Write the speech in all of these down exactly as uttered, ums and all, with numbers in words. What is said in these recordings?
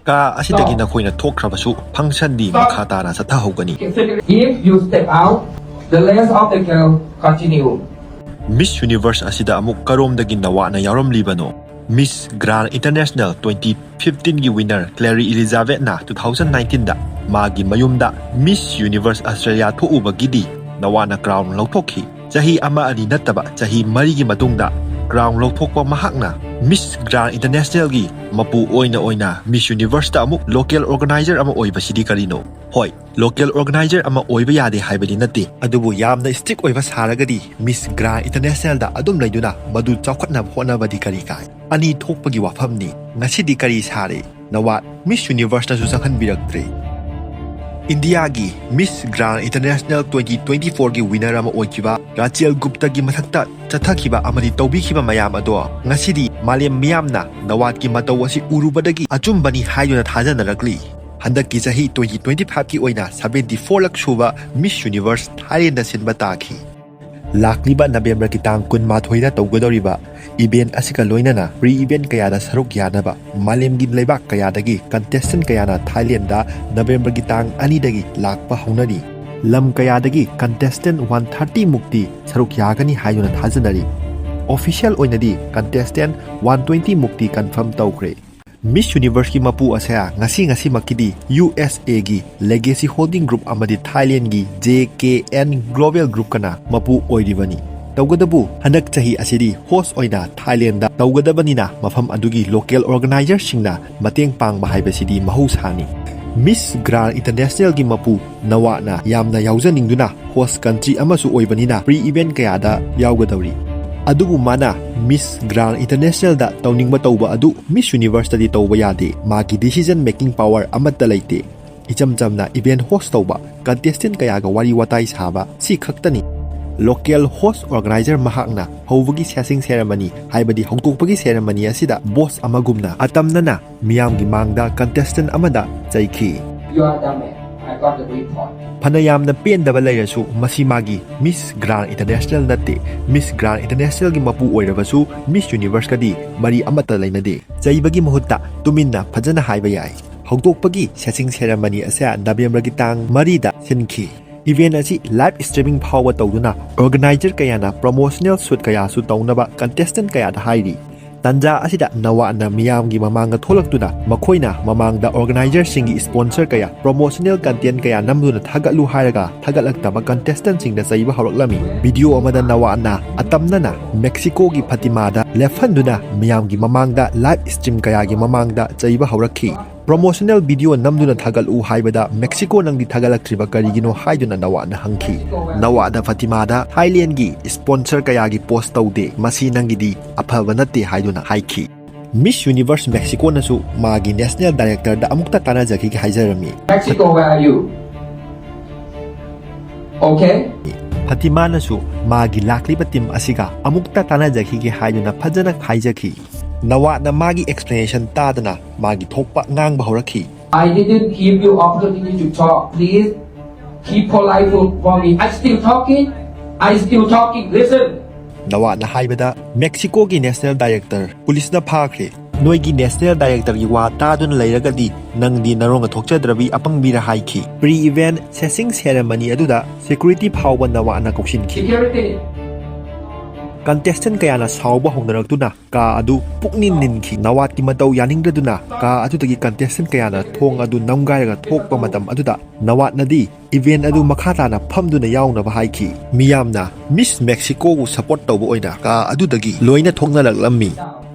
ꯀꯥ ꯑꯁꯤꯗꯒꯤ ꯅꯈꯣꯏꯅ ꯊꯣꯛꯈ꯭ꯔꯕꯁꯨ functionꯗꯤ ꯃꯈꯥ ꯇꯥꯅ ꯆꯠꯊꯍꯧꯒꯅꯤ꯫ If you step out, the race of the girl continue. Miss Universe ꯑꯁꯤꯗ ꯑꯃꯨꯛ ꯀꯔꯣꯝꯗꯒꯤ ꯅꯋꯥꯠꯅ ꯌꯥꯎꯔꯝꯂꯤꯕꯅꯣ? Miss Grand International twenty fifteenꯒꯤ winner Clary Elizabethꯅ two thousand nineteenꯗ ꯃꯥꯒꯤ ꯃꯌꯨꯝꯗ Miss Universe Australia ꯊꯣꯛꯎꯕꯒꯤꯗꯤ ꯅꯋꯥꯠꯅ crown ꯂꯧꯊꯣꯛꯈꯤ꯫ ꯆꯍꯤ ꯑꯃ ꯑꯅꯤ ꯅꯠꯇꯕ ꯆꯍꯤ ꯃꯔꯤꯒꯤ ꯃꯇꯨꯡꯗ crown ꯂꯧꯊꯣꯛꯄ ꯃꯍꯥꯛꯅ Miss Grand Internationalꯒꯤ ꯃꯄꯨ ꯑꯣꯏꯅ ꯑꯣꯏꯅ Miss Universeꯇ ꯑꯃꯨꯛ local organizer ꯑꯃ ꯑꯣꯏꯕꯁꯤꯗꯤ ꯀꯔꯤꯅꯣ? ꯍꯣꯏ, local organizer ꯑꯃ ꯑꯣꯏꯕ ꯌꯥꯗꯦ ꯍꯥꯏꯕꯗꯤ ꯅꯠꯇꯦ, ꯑꯗꯨꯕꯨ ꯌꯥꯝꯅ strict ꯑꯣꯏꯕ ꯁꯥꯔꯒꯗꯤ Miss Grand Internationalꯗ ꯑꯗꯨꯝ ꯂꯩꯗꯨꯅ ꯃꯗꯨ ꯆꯥꯎꯈꯠꯅꯕ ꯍꯣꯠꯅꯕꯗꯤ ꯀꯔꯤ ꯀꯥꯏ? ꯑꯅꯤ ꯊꯣꯛꯄꯒꯤ ꯋꯥꯐꯝꯅꯤ꯫ ꯉꯁꯤꯗꯤ ꯀꯔꯤ ꯁꯥꯔꯦ? ꯅꯋꯥꯠ Miss Universeꯇꯁꯨ ꯆꯪꯍꯟꯕꯤꯔꯛꯇ꯭ꯔꯦ꯫ ꯏꯟꯗꯤꯌꯥꯒꯤ Miss Grand International twenty twenty fourꯒꯤ winner ꯑꯃ ꯑꯣꯏꯈꯤꯕ ꯔꯥꯆꯦꯜ ꯒꯨꯞꯇꯒꯤ ꯃꯊꯛꯇ ꯆꯠꯊꯈꯤꯕ ꯑꯃꯗꯤ ꯇꯧꯕꯤꯈꯤꯕ ꯃꯌꯥꯝ ꯑꯗꯣ ꯉꯁꯤꯗꯤ ꯃꯥꯂꯦꯝ ꯃꯤꯌꯥꯝꯅ ꯅꯋꯥꯠꯀꯤ ꯃꯇꯧ ꯑꯁꯤ ꯎꯔꯨꯕꯗꯒꯤ ꯑꯆꯨꯝꯕꯅꯤ ꯍꯥꯏꯗꯨꯅ ꯊꯥꯖꯅꯔꯛꯂꯤ꯫ ꯍꯟꯗꯛꯀꯤ ꯆꯍꯤ twenty twenty fiveꯀꯤ ꯑꯣꯏꯅ seventy four ꯂꯛ ꯁꯨꯕ Miss Universe Thailandꯗ ꯁꯤꯟꯕ ꯇꯥꯈꯤ꯫ ꯂꯥꯛꯂꯤꯕ Novemberꯒꯤ ꯇꯥꯡ ꯀꯨꯟꯃꯥꯊꯣꯏꯗ ꯇꯧꯒꯗꯧꯔꯤꯕ event ꯑꯁꯤꯒ ꯂꯣꯏꯅꯅ pre-event ꯀꯌꯥꯗ ꯁꯔꯨꯛ ꯌꯥꯅꯕ ꯃꯥꯂꯦꯝꯒꯤ ꯂꯩꯕꯥꯛ ꯀꯌꯥꯗꯒꯤ contestant ꯀꯌꯥꯅ Thailandꯗ Novemberꯒꯤ ꯇꯥꯡ ꯑꯅꯤꯗꯒꯤ ꯂꯥꯛꯄ ꯍꯧꯅꯔꯤ꯫ ꯂꯝ ꯀꯌꯥꯗꯒꯤ contestant one thirty ꯃꯨꯛꯇꯤ ꯁꯔꯨꯛ ꯌꯥꯒꯅꯤ ꯍꯥꯏꯗꯨꯅ ꯊꯥꯖꯅꯔꯤ꯫ Official ꯑꯣꯏꯅꯗꯤ contestant one twenty ꯃꯨꯛꯇꯤ confirm ꯇꯧꯈ꯭ꯔꯦ꯫ Miss Universeꯀꯤ ꯃꯄꯨ ꯑꯁꯦ ꯉꯁꯤ ꯉꯁꯤꯃꯛꯀꯤꯗꯤ USAꯒꯤ Legacy Holding Group ꯑꯃꯗꯤ Thailandꯒꯤ JKN Global Groupꯀꯅ ꯃꯄꯨ ꯑꯣꯏꯔꯤꯕꯅꯤ꯫ ꯇꯧꯒꯗꯕꯨ ꯍꯟꯗꯛ ꯆꯍꯤ ꯑꯁꯤꯗꯤ host ꯑꯣꯏꯅ Thailandꯗ ꯇꯧꯒꯗꯕꯅꯤꯅ ꯃꯐꯝ ꯑꯗꯨꯒꯤ local organizerꯁꯤꯡꯅ ꯃꯇꯦꯡ ꯄꯥꯡꯕ ꯍꯥꯏꯕꯁꯤꯗꯤ ꯃꯍꯧꯁꯥꯅꯤ꯫ Miss Grand Internationalꯒꯤ ꯃꯄꯨ ꯅꯋꯥꯠꯅ ꯌꯥꯝꯅ ꯌꯥꯎꯖꯅꯤꯡꯗꯨꯅ host country ꯑꯃꯁꯨ ꯑꯣꯏꯕꯅꯤꯅ pre-event ꯀꯌꯥꯗ ꯌꯥꯎꯒꯗꯧꯔꯤ꯫ ꯑꯗꯨꯕꯨ ꯃꯥꯅ Miss Grand Internationalꯗ ꯇꯧꯅꯤꯡꯕ ꯇꯧꯕ ꯑꯗꯨ Miss Universeꯇꯗꯤ ꯇꯧꯕ ꯌꯥꯗꯦ꯫ ꯃꯥꯒꯤ decision making power ꯑꯃꯠꯇ ꯂꯩꯇꯦ꯫ ꯏꯆꯝ ꯆꯝꯅ event host ꯇꯧꯕ, contestant ꯀꯌꯥꯒ ꯋꯥꯔꯤ ꯋꯥꯇꯥꯏ ꯁꯥꯕ, ꯁꯤ ꯈꯛꯇꯅꯤ꯫ Local host organizer ꯃꯍꯥꯛꯅ ꯍꯧꯕꯒꯤ setting ceremony, ꯍꯥꯏꯕꯗꯤ ꯍꯧꯗꯣꯛꯄꯒꯤ ceremony ꯑꯁꯤꯗ boss ꯑꯃꯒꯨꯝꯅ ꯑꯇꯝꯅꯅ ꯃꯤꯌꯥꯝꯒꯤ ꯃꯥꯡꯗ contestant ꯑꯃꯗ ꯆꯩꯈꯤ꯫ You are dumb. I ꯐꯅ ꯌꯥꯝꯅ ꯄꯦꯟꯗꯕ ꯂꯩꯔꯁꯨ, ꯃꯁꯤ ꯃꯥꯒꯤ Miss Grand International ꯅꯠꯇꯦ꯫ Miss Grand International ꯒꯤ ꯃꯄꯨ ꯑꯣꯏꯔꯕꯁꯨ Miss Universe ꯀꯗꯤ ꯃꯔꯤ ꯑꯃꯠꯇ ꯂꯩꯅꯗꯦ꯫ ꯆꯩꯕꯒꯤ ꯃꯍꯨꯠꯇ ꯇꯨꯃꯤꯟꯅ ꯐꯖꯅ ꯍꯥꯏꯕ ꯌꯥꯏ꯫ ꯍꯧꯗꯣꯛꯄꯒꯤ ꯁꯦꯁꯤꯡ ꯁꯦꯔꯦꯃꯅꯤ ꯑꯁꯦ November ꯒꯤ ꯇꯥꯡ ꯃꯔꯤꯗ ꯁꯤꯟꯈꯤ꯫ Event ꯑꯁꯤ live streaming ꯐꯥꯎꯕ ꯇꯧꯗꯨꯅ organizer ꯀꯌꯥꯅ promotional shoot ꯀꯌꯥꯁꯨ ꯇꯧꯅꯕ contestant ꯀꯌꯥꯗ ꯍꯥꯏꯔꯤ꯫ ꯇꯥꯟꯖꯥ ꯑꯁꯤꯗ ꯅꯋꯥꯠꯅ ꯃꯤꯌꯥꯝꯒꯤ ꯃꯃꯥꯡꯗ ꯊꯣꯛꯂꯛꯇꯨꯅ ꯃꯈꯣꯏꯅ ꯃꯃꯥꯡꯗ organizer ꯁꯤꯡꯒꯤ sponsor ꯀꯌꯥ, promotional content ꯀꯌꯥ ꯅꯝꯗꯨꯅ ꯊꯥꯒꯠꯂꯨ ꯍꯥꯏꯔꯒ ꯊꯥꯒꯠꯂꯛꯇꯕ contestant ꯁꯤꯡꯗ ꯆꯩꯕ ꯍꯧꯔꯛꯂꯝꯃꯤ꯫ Video ꯑꯃꯗ ꯅꯋꯥꯠꯅ ꯑꯇꯝꯅꯅ Mexico ꯒꯤ ꯐꯇꯤꯃꯥꯗ ꯂꯦꯞꯍꯟꯗꯨꯅ ꯃꯤꯌꯥꯝꯒꯤ ꯃꯃꯥꯡꯗ live stream ꯀꯌꯥꯒꯤ ꯃꯃꯥꯡꯗ ꯆꯩꯕ ꯍꯧꯔꯛꯈꯤ꯫ Promotional video ꯅꯝꯗꯨꯅ ꯊꯥꯒꯠꯂꯨ ꯍꯥꯏꯕꯗ Mexico ꯅꯪꯗꯤ ꯊꯥꯒꯠꯂꯛꯇ꯭ꯔꯤꯕ ꯀꯔꯤꯒꯤꯅꯣ ꯍꯥꯏꯗꯨꯅ ꯅꯋꯥꯠꯅ ꯍꯪꯈꯤ꯫ ꯅꯋꯥꯠꯅ ꯐꯇꯤꯃꯥꯗ Thailand ꯒꯤ sponsor ꯀꯌꯥꯒꯤ post ꯇꯧꯗꯦ, ꯃꯁꯤ ꯅꯪꯒꯤꯗꯤ ꯑꯐꯕ ꯅꯠꯇꯦ ꯍꯥꯏꯗꯨꯅ ꯍꯥꯏꯈꯤ꯫ Miss Universe Mexico ꯅꯁꯨ ꯃꯥꯒꯤ national director ꯗ ꯑꯃꯨꯛꯇ ꯇꯥꯟꯅꯖꯈꯤꯒꯦ ꯍꯥꯏꯖꯔꯝꯃꯤ꯫ Mexico, where are you? Okay? ꯐꯇꯤꯃꯥꯅꯁꯨ ꯃꯥꯒꯤ ꯂꯥꯛꯂꯤꯕ team ꯑꯁꯤꯒ ꯑꯃꯨꯛꯇ ꯇꯥꯟꯅꯖꯈꯤꯒꯦ ꯍꯥꯏꯗꯨꯅ ꯐꯖꯅ ꯍꯥꯏꯖꯈꯤ꯫ ꯅꯋꯥꯠꯅ ꯃꯥꯒꯤ explanation ꯇꯥꯗꯅ ꯃꯥꯒꯤ ꯊꯣꯛꯄ ꯉꯥꯡꯕ ꯍꯧꯔꯛꯈꯤ꯫ I didn't give you opportunity to talk. Please keep polite for, for me. I still talking. I still talking. Listen. ꯅꯋꯥꯠꯅ ꯍꯥꯏꯕꯗ Mexico ꯒꯤ national director ꯄꯨꯂꯤꯁꯅ ꯐꯥꯈ꯭ꯔꯦ꯫ ꯅꯣꯏꯒꯤ national director ꯒꯤ ꯋꯥ ꯇꯥꯗꯨꯅ ꯂꯩꯔꯒꯗꯤ ꯅꯪꯗꯤ ꯅꯔꯣꯟꯒ ꯊꯣꯛꯆꯗ꯭ꯔꯕꯤ ꯑꯄꯪꯕꯤꯔ ꯍꯥꯏꯈꯤ꯫ Pre event session ceremony ꯑꯗꯨꯗ security ꯐꯥꯎꯕ ꯅꯋꯥꯠꯅ ꯀꯧꯁꯤꯟꯈꯤ꯫ Security. Contestant ꯀꯌꯥꯅ ꯁꯥꯎꯕ ꯍꯧꯅꯔꯛꯇꯨꯅ ꯀꯥ ꯑꯗꯨ ꯄꯨꯛꯅꯤꯟ ꯅꯤꯟꯈꯤ꯫ ꯅꯋꯥꯠꯀꯤ ꯃꯇꯧ ꯌꯥꯅꯤꯡꯗꯗꯨꯅ ꯀꯥ ꯑꯗꯨꯗꯒꯤ contestant ꯀꯌꯥꯅ ꯊꯣꯡ ꯑꯗꯨ ꯅꯝꯒꯥꯏꯔꯒ ꯊꯣꯛꯄ ꯃꯇꯝ ꯑꯗꯨꯗ ꯅꯋꯥꯠꯅꯗꯤ event ꯑꯗꯨ ꯃꯈꯥ ꯇꯥꯅ ꯐꯝꯗꯨꯅ ꯌꯥꯎꯅꯕ ꯍꯥꯏꯈꯤ꯫ ꯃꯤꯌꯥꯝꯅ Miss Mexico ꯕꯨ support ꯇꯧꯕ ꯑꯣꯏꯅ ꯀꯥ ꯑꯗꯨꯗꯒꯤ ꯂꯣꯏꯅ ꯊꯣꯛꯅꯔꯛꯂꯝꯃꯤ꯫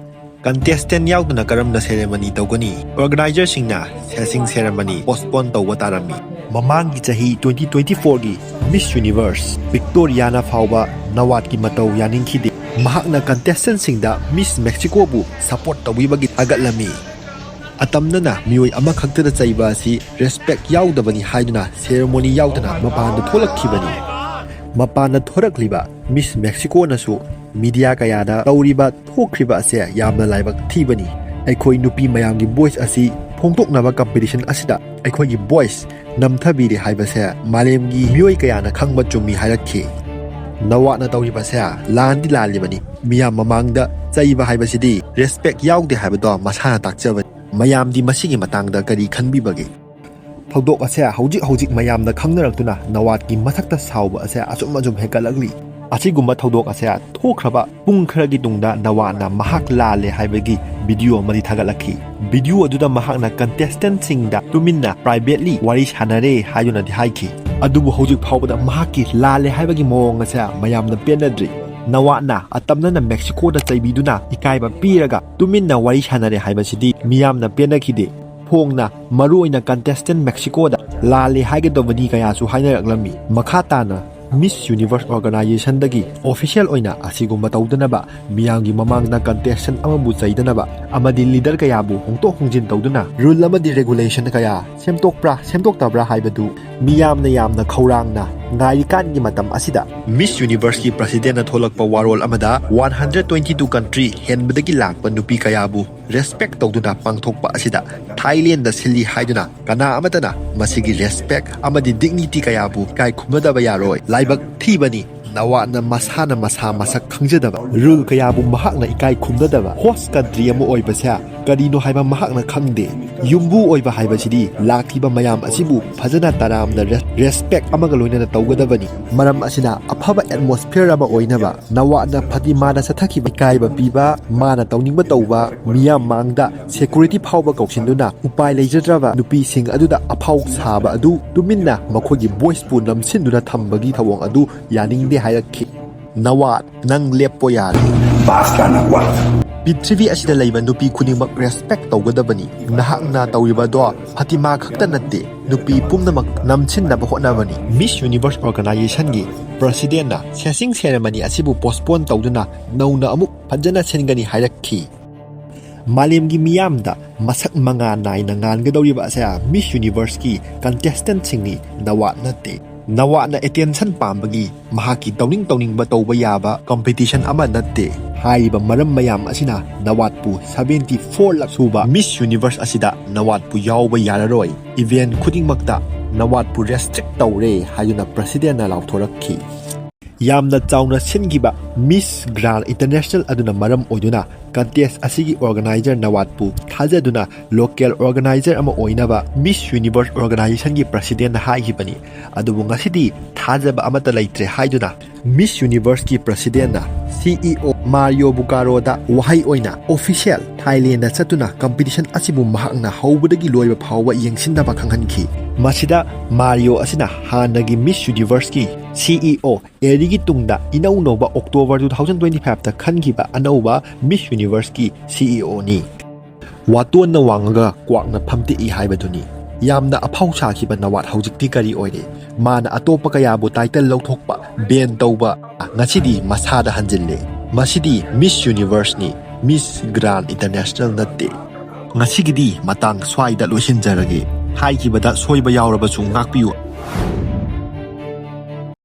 Contestant ꯌꯥꯎꯗꯅ ꯀꯔꯝꯅ ceremony ꯇꯧꯒꯅꯤ? Organizer ꯁꯤꯡꯅ session ceremony postpone ꯇꯧꯕ ꯇꯥꯔꯝꯃꯤ꯫ ꯃꯃꯥꯡꯒꯤ ꯆꯍꯤ twenty twenty four ꯒꯤ Miss Universe Victoria ꯅ ꯐꯥꯎꯕ ꯅꯋꯥꯠꯀꯤ ꯃꯇꯧ ꯌꯥꯅꯤꯡꯈꯤꯗꯦ꯫ ꯃꯍꯥꯛꯅ contestant ꯁꯤꯡꯗ Miss Mexico ꯕꯨ support ꯇꯧꯕꯤꯕꯒꯤ ꯊꯥꯒꯠꯂꯝꯃꯤ꯫ ꯑꯇꯝꯅꯅ ꯃꯤꯑꯣꯏ ꯑꯃꯈꯛꯇꯗ ꯆꯩꯕ ꯑꯁꯤ respect ꯌꯥꯎꯗꯕꯅꯤ ꯍꯥꯏꯗꯨꯅ ceremony ꯌꯥꯎꯗꯅ ꯃꯄꯥꯟꯗ ꯊꯣꯛꯂꯛꯈꯤꯕꯅꯤ꯫ ꯃꯄꯥꯟꯗ ꯊꯣꯔꯛꯂꯤꯕ Miss Mexico ꯅꯁꯨ media ꯀꯌꯥꯗ ꯇꯧꯔꯤꯕ ꯊꯣꯛꯈ꯭ꯔꯤꯕ ꯑꯁꯦ ꯌꯥꯝꯅ ꯂꯥꯏꯕꯛ ꯊꯤꯕꯅꯤ꯫ ꯑꯩꯈꯣꯏ ꯅꯨꯄꯤ ꯃꯌꯥꯝꯒꯤ voice ꯑꯁꯤ ꯐꯣꯡꯗꯣꯛꯅꯕ ꯀꯝꯄꯤꯇꯤꯁꯟ ꯑꯁꯤꯗ ꯑꯩꯈꯣꯏꯒꯤ ꯚꯣꯏꯁ ꯅꯝꯊꯕꯤꯔꯦ ꯍꯥꯏꯕꯁꯦ ꯃꯥꯂꯦꯝꯒꯤ ꯃꯤꯑꯣꯏ ꯀꯌꯥꯅ ꯈꯪꯕ ꯆꯨꯝꯃꯤ ꯍꯥꯏꯔꯛꯈꯤ꯫ ꯅꯋꯥꯠꯅ ꯇꯧꯔꯤꯕꯁꯦ ꯂꯥꯟꯗꯤ ꯂꯥꯜꯂꯤꯕꯅꯤ, ꯃꯤꯌꯥꯝ ꯃꯃꯥꯡꯗ ꯆꯩꯕ ꯍꯥꯏꯕꯁꯤꯗꯤ ꯔꯦꯁꯄꯦꯛ ꯌꯥꯎꯗꯦ ꯍꯥꯏꯕꯗꯣ ꯃꯁꯥꯅ ꯇꯥꯛꯆꯕꯅꯤ꯫ ꯃꯌꯥꯝꯗꯤ ꯃꯁꯤꯒꯤ ꯃꯇꯥꯡꯗ ꯀꯔꯤ ꯈꯟꯕꯤꯕꯒꯦ? ꯊꯧꯗꯣꯛ ꯑꯁꯦ ꯍꯧꯖꯤꯛ ꯍꯧꯖꯤꯛ ꯃꯌꯥꯝꯅ ꯈꯪꯅꯔꯛꯇꯨꯅ ꯅꯋꯥꯠꯀꯤ ꯃꯊꯛꯇ ꯁꯥꯎꯕ ꯑꯁꯦ ꯑꯁꯨꯝ ꯑꯁꯨꯝ ꯍꯦꯟꯒꯠꯂꯛꯂꯤ꯫ ꯑꯁꯤꯒꯨꯝꯕ ꯊꯧꯗꯣꯛ ꯑꯁꯦ ꯊꯣꯛꯈ꯭ꯔꯕ ꯄꯨꯡ ꯈꯔꯒꯤ ꯇꯨꯡꯗ ꯅꯋꯥꯠꯅ ꯃꯍꯥꯛ ꯂꯥꯜꯂꯦ ꯍꯥꯏꯕꯒꯤ ꯚꯤꯗꯤꯑꯣ ꯑꯃꯗꯤ ꯊꯥꯒꯠꯂꯛꯈꯤ꯫ ꯚꯤꯗꯤꯑꯣ ꯑꯗꯨꯗ ꯃꯍꯥꯛꯅ ꯀꯟꯇꯦꯁꯇꯦꯟꯁꯤꯡꯗ ꯇꯨꯃꯤꯟꯅ ꯄ꯭ꯔꯥꯏꯚꯦꯠꯂꯤ ꯋꯥꯔꯤ ꯁꯥꯟꯅꯔꯦ ꯍꯥꯏꯗꯨꯅꯗꯤ ꯍꯥꯏꯈꯤ꯫ ꯑꯗꯨꯕꯨ ꯍꯧꯖꯤꯛ ꯐꯥꯎꯕꯗ ꯃꯍꯥꯛꯀꯤ ꯂꯥꯜꯂꯦ ꯍꯥꯏꯕꯒꯤ ꯃꯑꯣꯡ ꯑꯁꯦ ꯃꯌꯥꯝꯅ ꯄꯦꯟꯅꯗ꯭ꯔꯤ꯫ ꯅꯋꯥꯠꯅ ꯑꯇꯝꯅꯅ ꯃꯦꯛꯁꯤꯀꯣꯗ ꯆꯩꯕꯤꯗꯨꯅ ꯏꯀꯥꯏꯕ ꯄꯤꯔꯒ ꯇꯨꯃꯤꯟꯅ ꯋꯥꯔꯤ ꯁꯥꯟꯅꯔꯦ ꯍꯥꯏꯕꯁꯤꯗꯤ ꯃꯤꯌꯥꯝꯅ ꯄꯦꯟꯅꯈꯤꯗꯦ꯫ ꯐꯣꯡꯅ ꯃꯔꯨꯑꯣꯏꯅ ꯀꯟꯇꯦꯁꯇꯦꯟ ꯃꯦꯛꯁꯤꯀꯣꯗ ꯂꯥꯜꯂꯦ ꯍꯥꯏꯒꯗꯕꯅꯤ ꯀꯌꯥꯁꯨ ꯍꯥꯏꯅꯔꯛꯂꯝꯃꯤ꯫ ꯃꯈꯥ ꯇꯥꯅ ꯃꯤꯁ ꯌꯨꯅꯤꯚꯔꯁ ꯑꯣꯔꯒꯅꯥꯏꯖꯦꯁꯟꯗꯒꯤ ꯑꯣꯐꯤꯁꯤꯌꯦꯜ ꯑꯣꯏꯅ ꯑꯁꯤꯒꯨꯝꯕ ꯇꯧꯗꯅꯕ, ꯃꯤꯌꯥꯝꯒꯤ ꯃꯃꯥꯡꯗ ꯀꯟꯇꯦꯁꯇꯦꯟ ꯑꯃꯕꯨ ꯆꯩꯗꯅꯕ ꯑꯃꯗꯤ ꯂꯤꯗꯔ ꯀꯌꯥꯕꯨ ꯍꯣꯡꯗꯣꯛ ꯍꯣꯡꯖꯤꯟ ꯇꯧꯗꯨꯅ ꯔꯨꯜ ꯑꯃꯗꯤ ꯔꯦꯒꯨꯂꯦꯁꯟ ꯀꯌꯥ ꯁꯦꯝꯗꯣꯛꯄ꯭ꯔꯥ ꯁꯦꯝꯗꯣꯛꯇꯕ꯭ꯔꯥ ꯍꯥꯏꯕꯗꯨ ꯃꯤꯌꯥꯝꯅ ꯌꯥꯝꯅ ꯈꯧꯔꯥꯡꯅ ꯉꯥꯏꯔꯤꯀꯥꯟꯒꯤ ꯃꯇꯝ ꯑꯁꯤꯗ ꯃꯤꯁ ꯌꯨꯅꯤꯚꯔꯁꯀꯤ ꯄ꯭ꯔꯁꯤꯗꯦꯟꯅ ꯊꯣꯛꯂꯛꯄ ꯋꯥꯔꯣꯜ ꯑꯃꯗ one hundred twenty two country ꯍꯦꯟꯕꯗꯒꯤ ꯂꯥꯛꯄ ꯅꯨꯄꯤ ꯀꯌꯥꯕꯨ ꯔꯦꯁꯄꯦꯛ ꯇꯧꯗꯨꯅ ꯄꯥꯡꯊꯣꯛꯄ ꯑꯁꯤꯗ ꯊꯥꯏꯂꯦꯟꯗ ꯁꯤꯜꯂꯤ ꯍꯥꯏꯗꯨꯅ ꯀꯅꯥ ꯑꯃꯠꯇꯅ ꯃꯁꯤꯒꯤ ꯔꯦꯁꯄꯦꯛ ꯑꯃꯗꯤ ꯗꯤꯒꯅꯤꯇꯤ ꯀꯌꯥꯕꯨ ꯏꯀꯥꯏ ꯈꯨꯝꯅꯗꯕ ꯌꯥꯔꯣꯏ꯫ ꯂꯥꯏꯕꯛ ꯊꯤꯕꯅꯤ, ꯅꯋꯥꯠꯅ ꯃꯁꯥꯅ ꯃꯁꯥ ꯃꯁꯛ ꯈꯪꯖꯗꯕ, ꯔꯨꯜ ꯀꯌꯥꯕꯨ ꯃꯍꯥꯛꯅ ꯏꯀꯥꯏ ꯈꯨꯝꯅꯗꯕ, ꯍꯣꯁ ꯀꯟꯇ꯭ꯔꯤ ꯑꯃ ꯑꯣꯏꯕꯁꯦ ꯀꯔꯤꯅꯣ ꯍꯥꯏꯕ ꯃꯍꯥꯛꯅ ꯈꯪꯗꯦ꯫ ꯌꯨꯝꯕꯨ ꯑꯣꯏꯕ ꯍꯥꯏꯕꯁꯤꯗꯤ ꯂꯥꯛꯂꯤꯕ ꯃꯌꯥꯝ ꯑꯁꯤꯕꯨ ꯐꯖꯅ ꯇꯔꯥꯝꯅ ꯔꯦꯁ-, ꯔꯦꯁꯄꯦꯛ ꯑꯃꯒ ꯂꯣꯏꯅꯅ ꯇꯧꯒꯗꯕꯅꯤ꯫ ꯃꯔꯝ ꯑꯁꯤꯅ ꯑꯐꯕ ꯑꯦꯠꯃꯣꯁꯐꯤꯌꯔ ꯑꯃ ꯑꯣꯏꯅꯕ ꯅꯋꯥꯠꯅ ꯐꯇꯤꯃꯥꯗ ꯆꯠꯊꯈꯤꯕ ꯏꯀꯥꯏꯕ ꯄꯤꯕ, ꯃꯥꯅ ꯇꯧꯅꯤꯡꯕ ꯇꯧꯕ, ꯃꯤꯌꯥꯝ ꯃꯥꯡꯗ ꯁꯦꯀ꯭ꯌꯨꯔꯤꯇꯤ ꯐꯥꯎꯕ ꯀꯧꯁꯤꯟꯗꯨꯅ ꯎꯄꯥꯏ ꯂꯩꯖꯗ꯭ꯔꯕ ꯅꯨꯄꯤꯁꯤꯡ ꯑꯗꯨꯗ ꯑꯐꯥꯎ ꯁꯥꯕ ꯑꯗꯨ ꯇꯨꯃꯤꯟꯅ ꯃꯈꯣꯏꯒꯤ ꯚꯣꯏꯁꯄꯨ ꯅꯝꯁꯤꯟꯗꯨꯅ ꯊꯝꯕꯒꯤ ꯊꯧꯑꯣꯡ ꯑꯗꯨ ꯌꯥꯅꯤꯡꯗꯦ ꯍꯥꯏꯔꯛꯈꯤ꯫ ꯅꯋꯥꯠ, ꯅꯪ ꯂꯦꯞꯄꯣ ꯌꯥꯔꯦ꯫ ꯕꯥꯁ ꯀꯥꯟꯅ ꯋꯥ꯫ ꯄ꯭ꯔꯤꯊꯤꯕꯤ ꯑꯁꯤꯗ ꯂꯩꯕ ꯅꯨꯄꯤ ꯈꯨꯗꯤꯡꯃꯛ ꯔꯦꯁꯄꯦꯛ ꯇꯧꯒꯗꯕꯅꯤ꯫ ꯅꯍꯥꯛꯅ ꯇꯧꯔꯤꯕꯗꯣ ꯐꯇꯤꯃꯥ ꯈꯛꯇ ꯅꯠꯇꯦ, ꯅꯨꯄꯤ ꯄꯨꯝꯅꯃꯛ ꯅꯝꯁꯤꯟꯅꯕ ꯍꯣꯠꯅꯕꯅꯤ꯫ ꯃꯤꯁ ꯌꯨꯅꯤꯚꯔꯁ ꯑꯣꯔꯒꯅꯥꯏꯖꯦꯁꯟꯒꯤ ꯄ꯭ꯔꯁꯤꯗꯦꯟꯅ ꯁꯦꯁꯤꯡ ꯁꯦꯔꯦꯃꯅꯤ ꯑꯁꯤꯕꯨ ꯄꯣꯁꯄꯣꯟ ꯇꯧꯗꯨꯅ ꯅꯧꯅ ꯑꯃꯨꯛ ꯐꯖꯅ ꯁꯤꯟꯒꯅꯤ ꯍꯥꯏꯔꯛꯈꯤ꯫ ꯃꯥꯂꯦꯝꯒꯤ ꯃꯤꯌꯥꯝꯗ ꯃꯁꯛ ꯃꯉꯥ ꯅꯥꯏꯅ ꯉꯥꯟꯒꯗꯧꯔꯤꯕ ꯑꯁꯦ ꯃꯤꯁ ꯌꯨꯅꯤꯚꯔꯁꯀꯤ ꯀꯟꯇꯦꯁꯇꯦꯟꯠꯁꯤꯡꯅꯤ, ꯅꯋꯥꯠ ꯅꯠꯇꯦ꯫ ꯅꯋꯥꯠꯅ attention ꯄꯥꯝꯕꯒꯤ ꯃꯍꯥꯛꯀꯤ ꯇꯧꯅꯤꯡ ꯇꯧꯅꯤꯡꯕ ꯇꯧꯕ ꯌꯥꯕ competition ꯑꯃ ꯅꯠꯇꯦ꯫ ꯍꯥꯏꯔꯤꯕ ꯃꯔꯝ ꯃꯌꯥꯝ ꯑꯁꯤꯅ ꯅꯋꯥꯠꯄꯨ seventy four ꯂꯛ ꯁꯨꯕ Miss Universe ꯑꯁꯤꯗ ꯅꯋꯥꯠꯄꯨ ꯌꯥꯎꯕ ꯌꯥꯔꯔꯣꯏ, event ꯈꯨꯗꯤꯡꯃꯛꯇ ꯅꯋꯥꯠꯄꯨ restrict ꯇꯧꯔꯦ ꯍꯥꯏꯗꯨꯅ presidentꯅ ꯂꯥꯎꯊꯣꯔꯛꯈꯤ꯫ ꯌꯥꯝꯅ ꯆꯥꯎꯅ ꯁꯤꯟꯈꯤꯕ Miss Grand International ꯑꯗꯨꯅ ꯃꯔꯝ ꯑꯣꯏꯗꯨꯅ contest ꯑꯁꯤꯒꯤ organizer ꯅꯋꯥꯠꯄꯨ ꯊꯥꯖꯗꯨꯅ local organizer ꯑꯃ ꯑꯣꯏꯅꯕ Miss Universe organizationꯒꯤ presidentꯅ ꯍꯥꯏꯈꯤꯕꯅꯤ꯫ ꯑꯗꯨꯕꯨ ꯉꯁꯤꯗꯤ ꯊꯥꯖꯕ ꯑꯃꯠꯇ ꯂꯩꯇ꯭ꯔꯦ ꯍꯥꯏꯗꯨꯅ Miss Universeꯀꯤ presidentꯅ CEO Mario Buccaroꯗ ꯋꯥꯍꯩ ꯑꯣꯏꯅ official Thailandꯗ ꯆꯠꯇꯨꯅ competition ꯑꯁꯤꯕꯨ ꯃꯍꯥꯛꯅ ꯍꯧꯕꯗꯒꯤ ꯂꯣꯏꯕ ꯐꯥꯎꯕ ꯌꯦꯡꯁꯤꯟꯅꯕ ꯈꯪꯍꯟꯈꯤ꯫ ꯃꯁꯤꯗ Mario ꯑꯁꯤꯅ ꯍꯥꯟꯅꯒꯤ Miss Universeꯀꯤ CEO Aryꯒꯤ ꯇꯨꯡꯗ ꯏꯅꯧ ꯅꯧꯕ October two thousand twenty fiveꯇ ꯈꯟꯈꯤꯕ ꯑꯅꯧꯕ Miss Universeꯀꯤ CEOꯅꯤ꯫ ꯋꯥꯇꯣꯟꯅ ꯋꯥꯡꯉꯒ ꯀ꯭ꯋꯥꯛꯅ ꯐꯝꯇꯦꯛꯏ ꯍꯥꯏꯕꯗꯨꯅꯤ꯫ ꯌꯥꯝꯅ ꯑꯐꯥꯎ ꯁꯥꯈꯤꯕ ꯅꯋꯥꯠ ꯍꯧꯖꯤꯛꯇꯤ ꯀꯔꯤ ꯑꯣꯏꯔꯦ? ꯃꯥꯅ ꯑꯇꯣꯞꯄ ꯀꯌꯥꯕꯨ title ꯂꯧꯊꯣꯛꯄ, ban ꯇꯧꯕ, ꯉꯁꯤꯗꯤ ꯃꯁꯥꯗ ꯍꯟꯖꯤꯜꯂꯦ꯫ ꯃꯁꯤꯗꯤ Miss Universeꯅꯤ, Miss Grand International ꯅꯠꯇꯦ꯫ ꯉꯁꯤꯒꯤꯗꯤ ꯃꯇꯥꯡ ꯁ꯭ꯋꯥꯏꯗ ꯂꯣꯏꯁꯤꯟꯖꯔꯒꯦ꯫ ꯍꯥꯏꯈꯤꯕꯗ ꯁꯣꯏꯕ ꯌꯥꯎꯔꯕꯁꯨ ꯉꯥꯛꯄꯤꯌꯨ꯫